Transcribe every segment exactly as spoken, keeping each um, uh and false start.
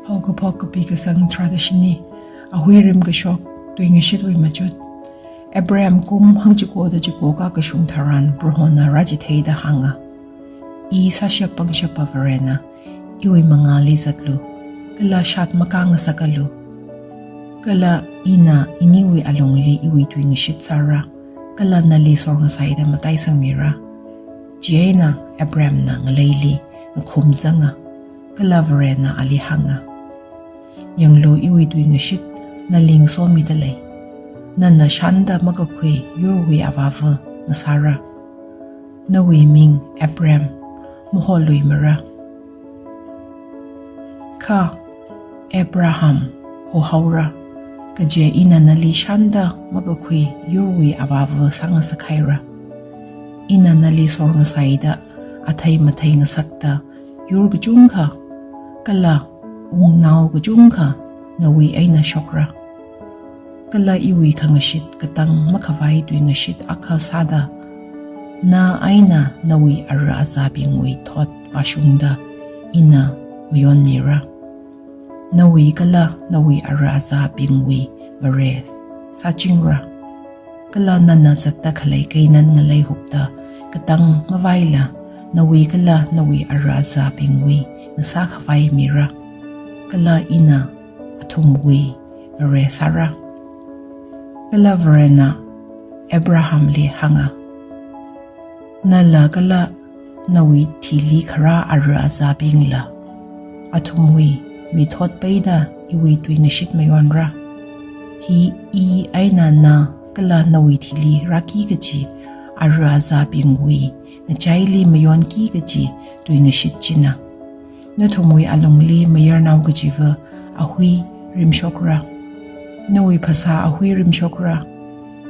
Haokaphok kapi kasang tharāda shini, ahui rimkashok, tuingashitwui machut. Abraham kum hangchikoda chiko kakashung tharan Prohona rāchitheida hānga, I sāshap pangshapa Varena, iwui mangāli zatlu, kala shat makāngasakalu. Kala ina iniwui alungli iwui tuingashit sāra, kala nali sorngasaida mataisangmira. Chieina Abrahamna ngaleili ngakhumzanga, kala Varena ali hānga, Yanglu, iwui tuingashit nali ngasomida lei. Nana shānda makakhui yurwui avāva ngasāra. Nawui ming Abraham maholuimara, kha Abraham hohaora, kaje ina nali shānda makakhui yurwui avāva sāngasakhaira. Ina nali sorngasaida athei mathei ngasakta yur kachungkha, kala wungnao kachungkha nawui eina shokra. Kala iwui khangashit katang makhavai tuingashit akha sāda, na eina nawui ara azābingwui thot vāshungda ina mayonmira. Nawui kala nawui ara azābingwui Vare sāchingra. Kala nana zatta khalei Canaan ngalei hupta katang mavaila nawui kala nawui ara azābingwui ngasākhavai mira. Kala ina athumwui Vare sāra. Kala Varena Abrahamli hānga, Nala kala nawui thili kharā ara azābingla athumwui mithot peida iwui tuingashit mayonra. Hi I eina na kala nawui thili rāki kaji ara azābingwui ngachaili mayonki kaji tuingashit china. Nathumwui alungli mayarnao kajiva ahui rimshokra. Nawui phasā ahui rimshokra.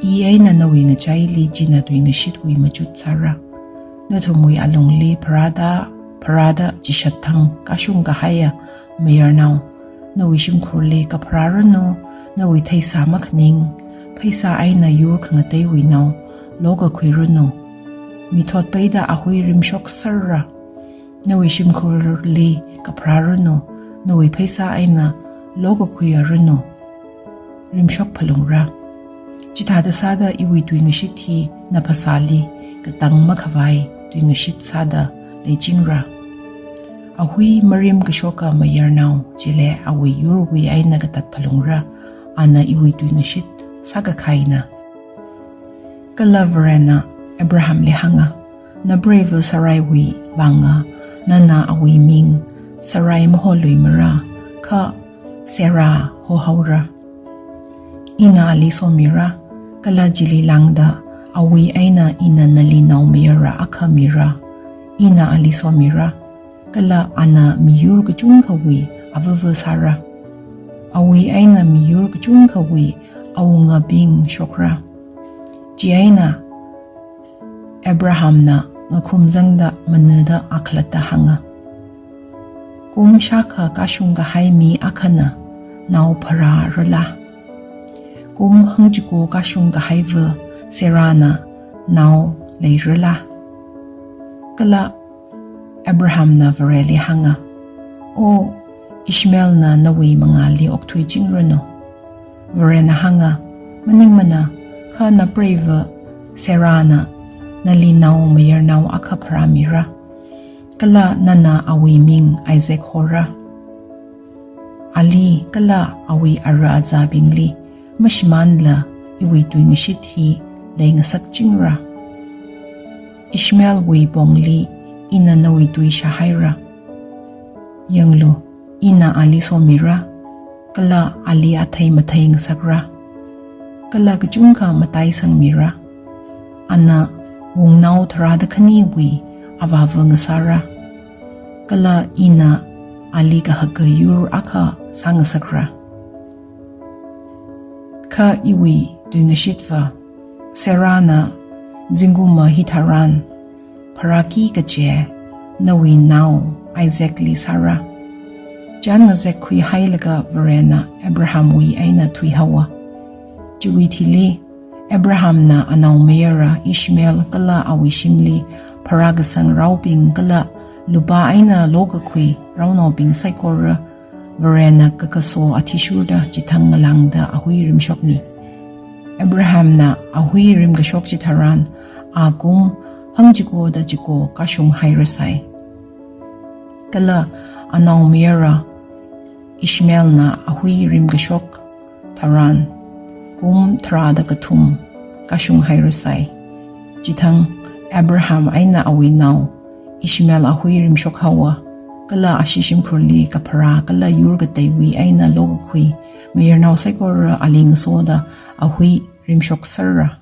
I eina nawui ngachaili china tuingashitwui machut sāra. Nathumwui alungli pharāda, pharāda chishat thang kashung kahaia mayarnao, nawui shimkhurli kapharāranu, nawui theisā makhaning, pheisā eina yur khangateiwui nao lokakhuiranu. Mithot peida ahui rimshokserra. Nawui shimkhurli kapharāranu, nawui pheisā eina lokakhuiaranu. Rimshok phalungra. Chithāda sāda iwui tuingashit hi na phasāli katang makhavai tuingashit sāda leichingra. Ahui marimkashoka mayarnao chili awui yurwui eina katat phalungra, ana iwui tuingashit sākakhaina. Kala Varena Abrahamli hānga, Napreiva Saraiwui vanga nana awui ming Sarai maholuimara, kha Sarah hohaora. Ina ali somira, kala chili lāngda awui eina ina nali naomayara akha mira. Ina ali somira, kala ana miyur kachungkhawui avāva sāra. Awui eina miyur kachungkhawui awungabing shokra. Chieina Abrahamna ngakhumzangda manada akhalatta hānga, Kum shākha kashung kahai mi akhana nao pharārala? Kum hangchiko kashung kahaiva Sarahna nao leirala? Kala Abrahamna Vareli hānga, O, Ishmaelna nawui mangāli okthuichingranu. Varena hānga, Maningmana, kha napreiva Sarahna nali naomayarnao akha pharāmira. Kala nana awui ming Isaac hora. Ali kala awui ara azābingli mashimānla iwui tuingashit hi leingasakchingra. Ishmaelwui pongli ina nawui tui shāhaira. Yanglu, ina ali somira, kala ali athei mathei ngasakra, kala kachungkha mataisangmira. Ana wungnao tharāda khaniwui avāva ngasāra, kala ina ali kahaka yur akha sāngasakra. Kha iwui tuingashitva Sarahna zingkumma hitharan pharāki kaje nawui nao Isaacli sāra. Chān ngazek khuihailaga Varena Abrahamwui eina thuihaowa. Chiwui thili Abrahamna anaomayara Ishmael kala awui shimli pharākasang raobing kala lupā eina lokakhui raonaobing saikora Varena kakaso athishurda chithang ngalāngda ahui rimshokmi. Abrahamna ahui rimkashok chitharan, a kum hangchikoda chiko kashung hairasai. Kala anaomayara Ishmaelna ahui rimkashok tharan, kum tharāda kathum kashung hairasai. Chithang Abraham eina awui nao Ishmael ahui rimshok haowa, kala ashi shimkhurli kapharā kala yur kateiwui eina lokakhui mayarnao saikora ali ngasoda ahui rimshok serra.